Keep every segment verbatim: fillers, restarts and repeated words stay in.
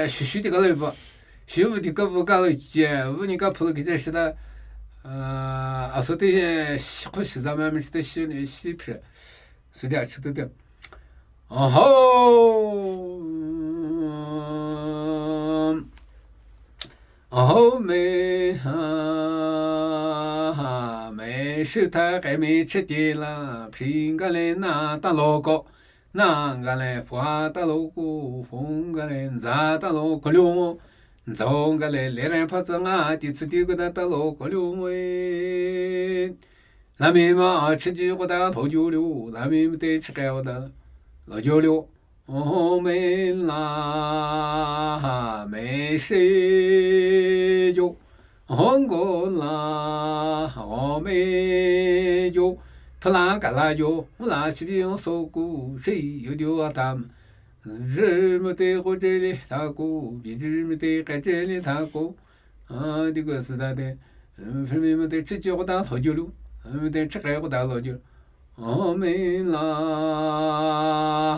Shishu ti kalo ba. Shishu ti ka bu kalo che, bu ni ka pulu ki te shita. Aso te shi khu shi zama mi shita shi ni shi pre. Su dia chu tu te. Oho. Oho me ha ha me shi ta ke mi che ti la. Phi ga le na ta lo ko. Na ga le fwa ta lo ko. Fong ga le za ta lo ko lu. Nzong ga le le re pha za nga ti tsu ti ko da ta lo ko lu we. Lami ma chi ji ko da lo ju lu. Lami ma te chi ke da lo ju lu. Ho me la ha me she ju. Hong go la ho me ju. Pha la ka la ju. Ho la shi bi so ku shi yu ju a tam. Ji ma te ko je li ta ku. Bi ji ma te ka je li ta ku. Di ko si da de. Fimi ma te chi chi ko da lo ju lu. Mi te chi ke ko da lo ju. Ho me la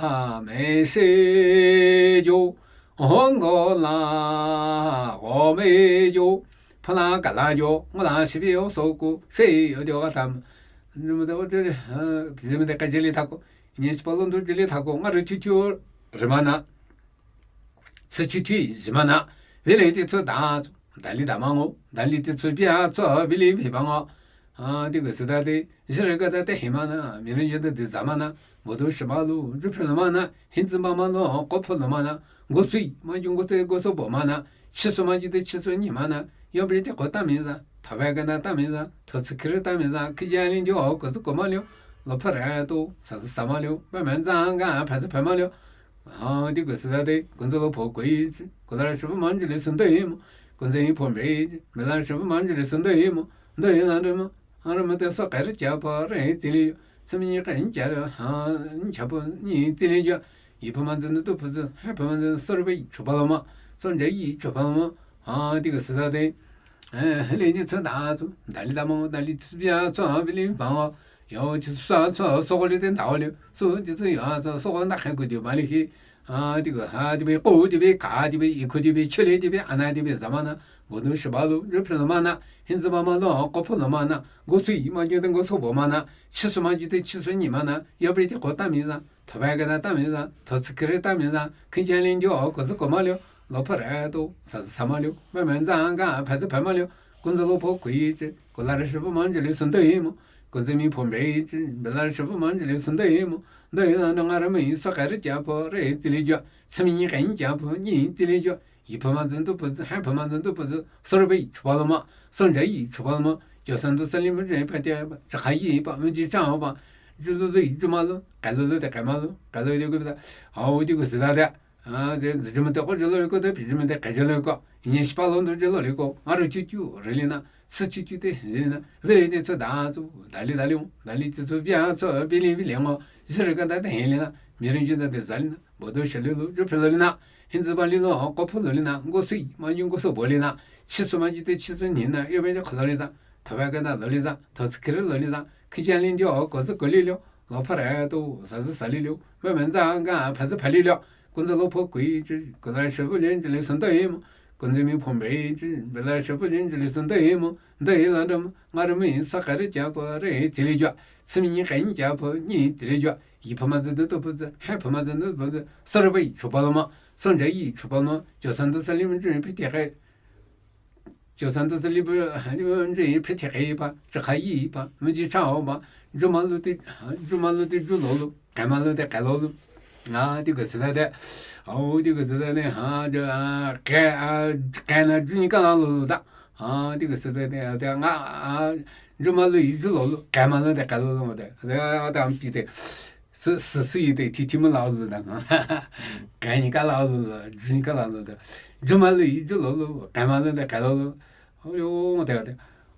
ha me she ju. Hong go la ho me ju. Pha la ka la ju. Ngo la shi bi o so ku. Shi yo ju a tam. Ji ma te ko je li. Ji ma te ka je li ta ku. Nye shi pa lo ndu je li ta ku. Nga ru chu chu. Ri ma na. Tsi chu thui, ji ma na, vili ti tsu da, da li da ma ngo, da li ti tsu bia tsu, vili bi ba ngo. Di ko si da de, ji re ga da de hi ma na, mi re ye da de za ma na, mo do shi ma lu, ju phi lo ma na, hin zi ma ma lo, ko pho lo ma na, go sui, ma ju go se, go so bo ma na, chi su ma ju de chi su ni ma na, yo bi ti ko ta mi za, ta ba ga da ta mi za, to tsi kri ta mi za, ki ja li jo, ko zi ko ma liu, lo pha re to, sa zi sa ma liu, ma ma za ga, pha zi pha ma liu. Di ko si da de, gunzi lo pho ko yi, ko la shi ma ji li sun de yi mo. Gunzi yi pho me yi, me la shi ma ji li sun de yi mo. De yi la de mo. Ha re mo te so ka re ja pho re zi li. Tsi mi ni ka ni ja le, ha, ni ja pho ni zi li ja. Yi pho ma zi de tu pho zi, ha pho ma zi so re be chu pa lo ma. So ja yi chu pa lo ma. Di ko si da de. Eh, le ni tsu da tsu, da li da mo, da li tsu bia tsu, bi li ba mo. Yo, chi su sa tsu, so ko li de da o li. Su ji tsu yo, so, so ko na ka ko de ma li hi. Di ko ha, di be ko, di be ka, di be i ko, di be chi li, di be a na, di be za ma na. Bo du shi ba lu, ju phi lo ma na. Hin zi ba ma lo, ko pho lo ma na. Go sui ma ju de go so bo ma na. Chi su ma ju de chi su ni ma na. Yo bi ti ko ta mi za. Tho ba ga da ta mi za. Tho tsi kri ta mi za. Kin ja li jo, ko zi ko ma liu. Lo pha re to, sa zi sa ma liu. Ma ma za ga, pha zi pha ma liu. Gunzi lo pho ko yi ji. Ko la re shi pho ma ji li sun de yi mo. Gunzi mi pho me yi ji. Be la re shi pho ma ji li sun de yi mo. De yi la de nga re mi so ka re ja pho re zi li ja. Tsi mi ni ka ni ja pho ni zi li ja. Yi pho ma zi du pho zi, ha pho ma zi du pho zi. So re be chu pa lo ma. So ja yi chu pa lo ma. Jo san du sa li mo je pha te ba. Cha ka yi ba, mi ji cha ba. Ju lu lu yi ju ma lu. Ka lu lu de ka ma lu. Ka lu de ko da. Hao di ko si da de. Zi, zi ji ma te ko ji lo li ko de, bi ji ma te ka ji lo li ko. Nye shi pa lo ndu ji lo li ko. Nga ru chu chu, ri li na. Tsi chu chu de, ji li na. Ve li de tsu da tsu, da li da li mo. Da li tsu tsu bia tsu, bi li bi li mo. Ji re ga da de he li na. Mi ri ji da de za li na. Bo do shi li lu, ju phi lo li na. Hin zi ba li lo, ko pho lo li na. Go sui, ma ju go so bo li na. Chi su ma ji de chi su ni na. Yo be ji ko lo li za. Tho ba ga da lo li za. Tho tsi kri lo li za. Ki ja li jo, ko zi ko li lo. Lo pha re to, sa zi sa li lo. Ma ma za ga, pha zi pha li lo. Gunzi lo pho ko yi ji, ko la shi pho lin ji li sun de yi mo. Gunzi mi pho me yi ji, be la shi pho lin ji li sun de yi mo. De yi la de mo, nga re mi sa ka re ja pho re zi li ja. Tsi mi ni ka ni ja pho ni zi li ja. Yi pho ma zi de to pho zi, ha pho ma zi de pho zi. So re be yi chu pa lo ma. So ja yi chu pa lo ma. Jo san du sa li mo ju phi te ka. Jo san du sa li bu, li bu nje yi phi te ka yi pa, cha ka yi pa, mi ji cha o pa, ju ma lu ti, ju ma lu ti ju lo lu, ka ma lu ti ka lo lu. Nga di ko si da de. Hao di ko si da de, ha, de, a, ka, a, ka na ju ni ka la lo lu da. Ha di ko si da de, de, nga, a, ju ma lu yi ju lo lu, ka ma lu ti ka lo lu de. De, a, da pi de. Su, su, su yi de, ti, ti mo la lu da nga. Ka ni ka la lu lu, ju ni ka la lu da. Ju ma lu yi ju lo lu, ka ma lu ti ka lo lu. Ho yo, de, de.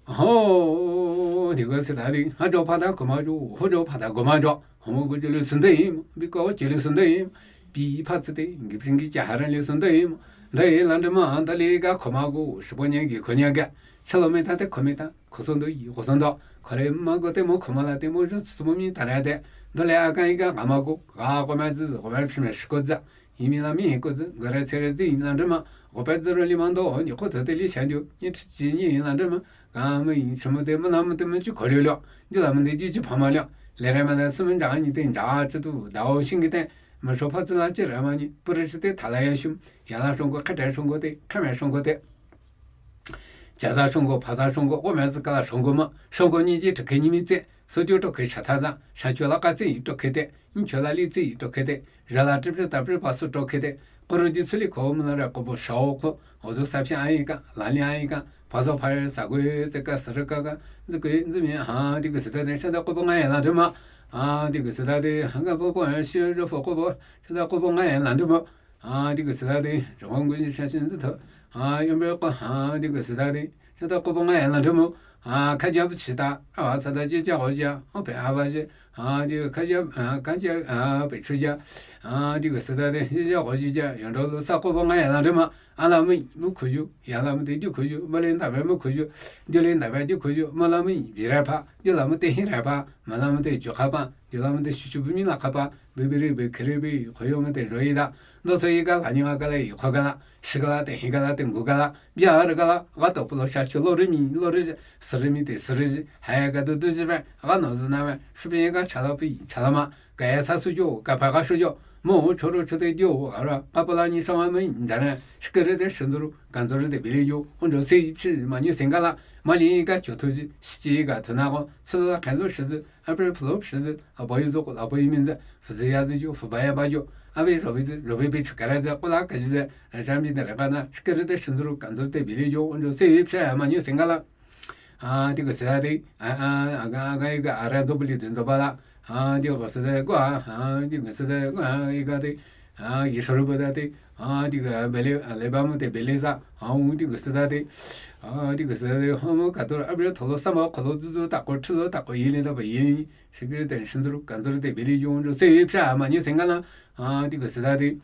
Ho, di ko si da di. Ha jo pha da ko ma jo, ho jo pha da ko ma jo. Ho mo ko jo lu sun de yi mo, bi ko jo lu sun de yi mo. Bi pha tsi de, ngi phi ngi ja ha ren lu sun de yi mo. De yi la de ma, da li ga ko ma ko, shi bo ni gi ko ni ga. Cha lo me ta de ko me ta, ko son do yi, ko son do. Ko le ma ko de mo ko ma la de mo ju su mo mi ta ra de. Da le a ga yi ga ga ma ko, ga ko ma zu, ko ma phi me shi ko za. ཡིན་མིན་ལ་མིན་ཧེ་ཀོ་ཙི་ག་རེ་ཚེ་རེ་ཙི་ཡིན་ལ་འདྲི་མ། འོ་པ་ཙི་རོ་ལི་མ་འདོ་ཉི་ཁོ་ཐོ་ཏེ་ལི་ཤ་འདུ་ཉི་ཁྲི་ཅི་ཉི་ཡིན་ལ་འདྲི་མ། ག་མི་ཡིན་ཆི་མོ་ཏེ་མི་ལ་མི་ཏེ་མི་ཅི་ཁོ་ལི་ལོ། འདི་ལ་མི་ཏེ་ཅི་ཅི་ཕ་མ་ལོ། ལེ་རེ་མ་ད་སི་མི་འདྲ་ཉི་ཏེ་འདྲ་ཅི་ཏུ་ད་འོ་ཤིང་གི་ཏེ། མི་ཧྲོ་ཕ་ཙི་ལ་ཅི་ར་མ་ཉི་པུ་རི་ཅི་ཏེ་ཐ་ལ་ཡ་ཤུམ། ཡ་ལ་ཧྲོང་གོ་ཁ་ཏེ་ཧྲོང་གོ་ཏེ་ཁ་མེ་ཧྲོང་གོ་ཏེ། ཇ་ཟ་ཧྲོང་གོ་ཕ་ཟ་ཧྲོང་གོ་འོ་མེ་ཙི་ཀ་ལ་ཧྲོང་གོ་མ། ཧྲོང་གོ་ཉི་ཅི་ཏྲོ་ཁེ་ཉི་མི་ཙེ། སོ་ཅོ་ཏྲོ་ཁེ་ཤ་ཐ་ཟ། ཤ་ཅོ་ལ་ཀ་ཙི་ཡི་ཏྲོ་ཁེ་ཏེ། ཉི་ཅོ་ལ་ལི་ཙི་ཡི་ཏྲོ་ཁེ་ཏེ། ར་ལ་ཏྲི་པྲི་ཏ་པྲི་པ་སུ་ཏྲོ་ཁེ་ཏེ། ཀོ་རུ་ཅི་ཚུ་ལི་ཁོ་མི་ན་ར་ཀོ་བོ་ཤ་འོ་ཁོ། འོ་ཟོ་ས་ཕྱི་ཨ་ཡི་ཀ་ལ་ལི་ཨ་ཡི་ཀ་ཕ་ཟོ་ཕ་ར་ས་གོ་ཙེ་ཀ་སི་རི་ཀ་ཀ་ཛི་གོ་ཛི་མི་ཧ་དི་གུ་སི་ད་ནི་ཤ་ད་ཀོ་བོ་ང་ཡ་ལ་འདྲི་མ། ཨ་དི་གུ་སི་ད་དི་ཧ་ག་པོ་པོ་ཨ་ཤི་རོ་ཕོ་ཀོ་བོ་ཤ་ད་ཀོ་བོ་ང་ཡ་ལ་འདྲི་མ། ཨ་དི་གུ་སི་ད་དི་ཇོ་ཧོང་གུ་ཅི་ཤ་ཤིན་ཙི་ཐོ། ཨ་ཡོམ་བེ་ཀོ་ཨ་དི་གུ་སི་ད་དི་ཤ་ད་ཀོ་བོ་ང་ཡ་ལ་འདྲི་མ། ཨ་ཁ་ཇ་བ་ཆི་ད་ཨ་བ་ས་ད་ཅི་ཇ་ཧོ་ཇ་ཨོ་བེ་ཨ་བ་ཇ། ཨ་དི་གུ་ཁ་ཇ་ཨ་ཁ་ཇ་ཨ་བེ་ཆུ་ཇ། ཨ་དི་གུ་སི་ད་དི་ཇ་ཧོ་ཇ་ཇ་ཡོན་ཏོ་ལུ་ས་ཀོ་བོ་ང་ཡ་ལ་འདྲི་མ། ཨ་ལ་མི་མི་ཁུ་ཇུ། ཡ་ལ་མི་ཏེ་ཇུ་ཁུ་ཇུ། མ་ལེ་ན་བེ་མི་ཁུ་ཇུ། ཇུ་ལེ་ན་བེ་ཇུ་ཁུ་ཇུ། མ་ལ་མི་བི་ར་ཕ། ཇུ་ལ་མི་ཏེ་ཧི་ར་ཕ། མ་ལ་མི་ཏེ་ཇུ་ཁ་པ། ཇུ་ལ་མི་ཏེ་ཤུ་ཤུ་བུ་མི་ལ་ཁ་པ། བི་བི་རི་བི་ཁི་རི་བི་ཁོ་ཡོ་མི་ཏེ་རོ་ཡི་ད། ནོ་ཚོ་ཡི་ག་ལ་ཉི་ང་ག་ལ་ཡི་ཁོ་ག་ལ། ཤི་ག་ལ་ཏེ་ཧི་ག་ལ་ཏེ་གུ་ག་ལ། བྱ་རི་ག་ལ། ག་ཏོ་པོ་ལོ་ཤ་ཆུ་ལོ་རི་མི་ལོ་རི་ཞི། སི་རི་མི་ཏེ་སི་རི་ཞི། ཧ་ཡ་ག་དུ་དུ་ཞི་བེ། ག་ནོ་ཟི་ན་བེ། ཤུ་པི་ཡི་ག་ཆ་ལ་པི་ཆ་ལ་མ། ག་ཡ་ས་སུ་ཇོ། ག་ཕ་ག་ཤུ་ཇོ། མོ་ཆོ་རུ་ཆུ་ཏེ་ཇོ། ཨ་ར་ཀ་པ་ལ་ཉི་ཤང་བ་མི་ཛ་ན། ཤི་ཀི་རི་ཏེ་ཤི་ཛུ་རུ་གན་ཛུ་རུ་ཏེ་བི་ལི་ཇོ། ཨོན་ཇོ་སི་ཕྱི་མ་ཉི་སེང་ག་ལ། མ་ལི་ཡི་ག་ཅོ་ཐུ་ཇི། ཤི་ཅི་ཡི་ག་ཐུ་ན་གོ། སི་ལ་ཁན་ལོ་ཤི་ཛི། ཨ་པྲེ་ཕུ་ལོ་ཤི་ཛི། ཨ་པོ་ཡི་ཛོ་ཀོ་ལ་པོ་ཡི་མིན་ཛི། ཕུ་ཛི་ཡ་ཛི་ཇོ། ཕུ་བ་ཡ་བ་ཇོ། ཨ་བི་རོ་བི་ཛི། རོ་བི་བི་ཆུ་ཀ་ར་ཛི། ཀོ་ལ་ཀ་ཇི་ཛི། ར་ཤམ་ཇི་ཏེ་ར་ག་ན། ཤི་ཀི་རི་ཏེ་ཤི་ཛུ་རུ་གན་ཛུ་རུ་ཏེ་བི་ལི་ཇོ། ཨོན་ཇོ་སི་ཕྱི་མ་ཉི་སེང་ག་ལ། ཨ་དི་གུ་སི་ད་དི་ཨ་ཨ་ཨ་ག་ཨ་ག་ཡི་ག་ཨ་ར་ཛོ་བི་ལི་ཏེ་ཛོ་བ་ལ། ཨ་དི་གུ་སི་ད་གོ་ཨ་ཨ་དི་གུ་སི་ད་གོ་ཨ་ཡི་ག་དི་ཨ་ཡི་ཤོ་རུ་བ་ད་དི་ཨ་དི་གུ་བེ་ལེ་ཨ་ལེ་བ་མོ་ཏེ་བེ་ལེ་ཟ། ཨ་འུ་དི་གུ་སི་ད་དི་ཨ་དི་གུ་སི་ད་དི་ཧོ་མོ་ཀ་ཏོ་ཨ་བི་ཐོ་ལོ་ས་མ་ཁོ་ལོ་ཛུ་ཛུ་ཏ་ཀོ་ཁྲི་ལོ་ཏ་ཀོ་ཡི་ལེ་ད་བ་ཡི། ཤི་ཀི་རི་ཏེ་ཤི་ཛུ་རུ་གན་ཛུ་རུ་ཏེ་བི་ལི་ཇོ། ཨོན་ཇོ་སི་ཕྱི་མ་ཉི་སེང་ག་ལ། ཨ་དི་གུ་སི་ད་དི་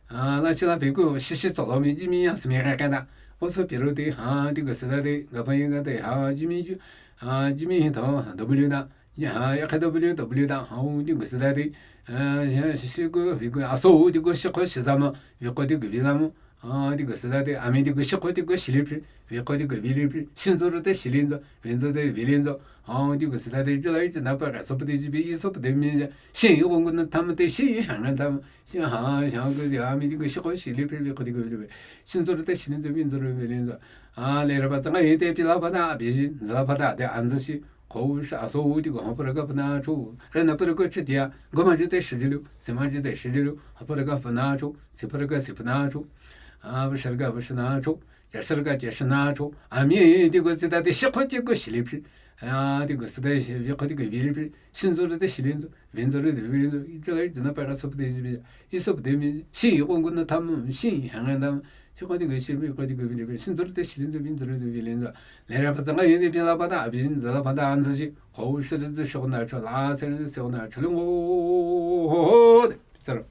ཨ་ལ་ཤི་ལ་བི་གུ་ཤི་ཤི་ཙོ་ལོ་མི་ཇི་མི་ཡ་སི་མི་ག་ག་ད། ཨོ་སོ་བི་རུ་དི་ཨ་དི་གུ་སི་ད་དི་ག་ཕ་ཡི་ག་དི་ཨ་ཇི་མི་ཇུ། ཨ་ཇི་མི་ཧི་ཐོ་དོ་བི་ལུ་ད། ཨ་ཡ་ཁ་དོ་བི་ལུ་དོ་བི་ལུ་ད། ཨ་འུ་དི་གུ་སི་ད་དི་ཨ་ཤི་ཤི་གུ་བི་གུ་ཨ་སོ་འུ་དི་གུ་ཤི་ཁོ་ཤི་ཟ་མ། བི་ཁོ་དི་གུ་བི་ཟ་མ། ཨ་དི་གུ་སི་ད་དི་ཨ་མི་དི་གུ་ཤི་ཁོ་དི་གུ་ཤི་ལི་ཕི། བི་ཁོ་དི་གུ་བི་ལི་ཕི། ཤི་ཛུ་རུ་ཏེ་ཤི་ལི་ཛུ། བི་ཛུ་ཏེ་བི་ལི་ཛུ། ཨ་དི་གུ་སི་ད་དི་ཇུ་ལ་ཡི་ཅི་ན་པ་ག་སོ་པ་ཏེ་ཇི་བི་ཡི་སོ་པ་ཏེ་མི་ཇ། ཤི་ཡི་གོང་གུ་ན་ཐ་མ་ཏེ་ཤི་ཡི་ཧ་ང་ཐ་མ། ཤི་ཧ་ཤ་གུ་ཟི་ཨ་མི་དི་གུ་ཤི་ཁོ་ཤི་ལི་ཕི། བི་ཁོ་དི་གུ་བི་ལི་ཕི། ཤི་ཛུ་རུ་ཏེ་ཤི་ལི་ཛུ། བི་ཛུ་རུ་བི་ལི་ཛུ། ཨ་ལེ་ར་པ་ཙ་ང་ཡི་ཏེ་པི་ལ་ཕ་ད་བི་ཞི་ཛ་ལ་ཕ་ད་ཏེ་ཨན་ཛི་ཤི། ཁོ་བུ་ཤ་ཨ་སོ་འུ་དི་གུ་ཧོ་པ་ར་ག་ཕ་ན་ཆོ། ར་ན་པ་ར་གུ་ཆི་ཏི་ཡ། གོ་མ་ཇི་ཏེ་ཤི་ཇི་ལུ། སི་མ་ཇི་ཏེ་ཤི་ཇི་ལུ། ཧོ་པ་ར་ག་ཕ་ན་ཆོ། སི་པ་ར་ག་སི་པ་ན་ཆོ། ཨ་བུ་ཤ་ར་ག་བུ་ཤ་ན་ཆོ། ཇ་ཤ་ར་ག་ཇ་ཤ་ན་ཆོ། ཨ་མི་དི་གུ་ཙི་ད་ཏེ་ཤི་ཁོ་ཅི་གུ་ཤི་ལི་ཕི། ཨ་དི་གུ་ཙི་ད་ཤི་བི་ཁོ་དི་གུ་བི་ལི་ཕི། ཤི་ཛུ་རུ་ཏེ་ཤི་ལི་ཛུ། བི་ཛུ་རུ་ཏེ་བི་ལི་ཛུ། ཨི་ཙི་ལ་ཨི་ཙི་ན་པ་ག་སོ་པ་ཏེ་ཇི་བི་ཡི་སོ་པ་ཏེ་མི་ཤི་ཡི་གོང་གུ་ན་ཐ་མ་ཤི་ཧ་ང་ཐ་མ། ཤི་ཁོ་དི་གུ་ཤི་བི་ཁོ་དི་གུ་བི་ལི་ཕི། ཤི་ཛུ་རུ་ཏེ་ཤི་ལི་ཛུ། བི་ཛུ་རུ་ཏེ་བི་ལི་ཛུ། ལེ་ར་པ་ཙ་ང་ཡི་ཏེ་པི་ལ་ཕ་ད་བི་ཛ་ལ་ཕ་ད་ཨན་ཛི་ཤི། ཁོ་བུ་ཤ་ར་ཛི་ཤོག་ན་ཆོ། ལ་སེ་ར་ཛི་སེ་ན་ཆོ་ལུ་ངོ་ཧོ་ཧོ་ཧོ་ཧོ། ཙ་ར།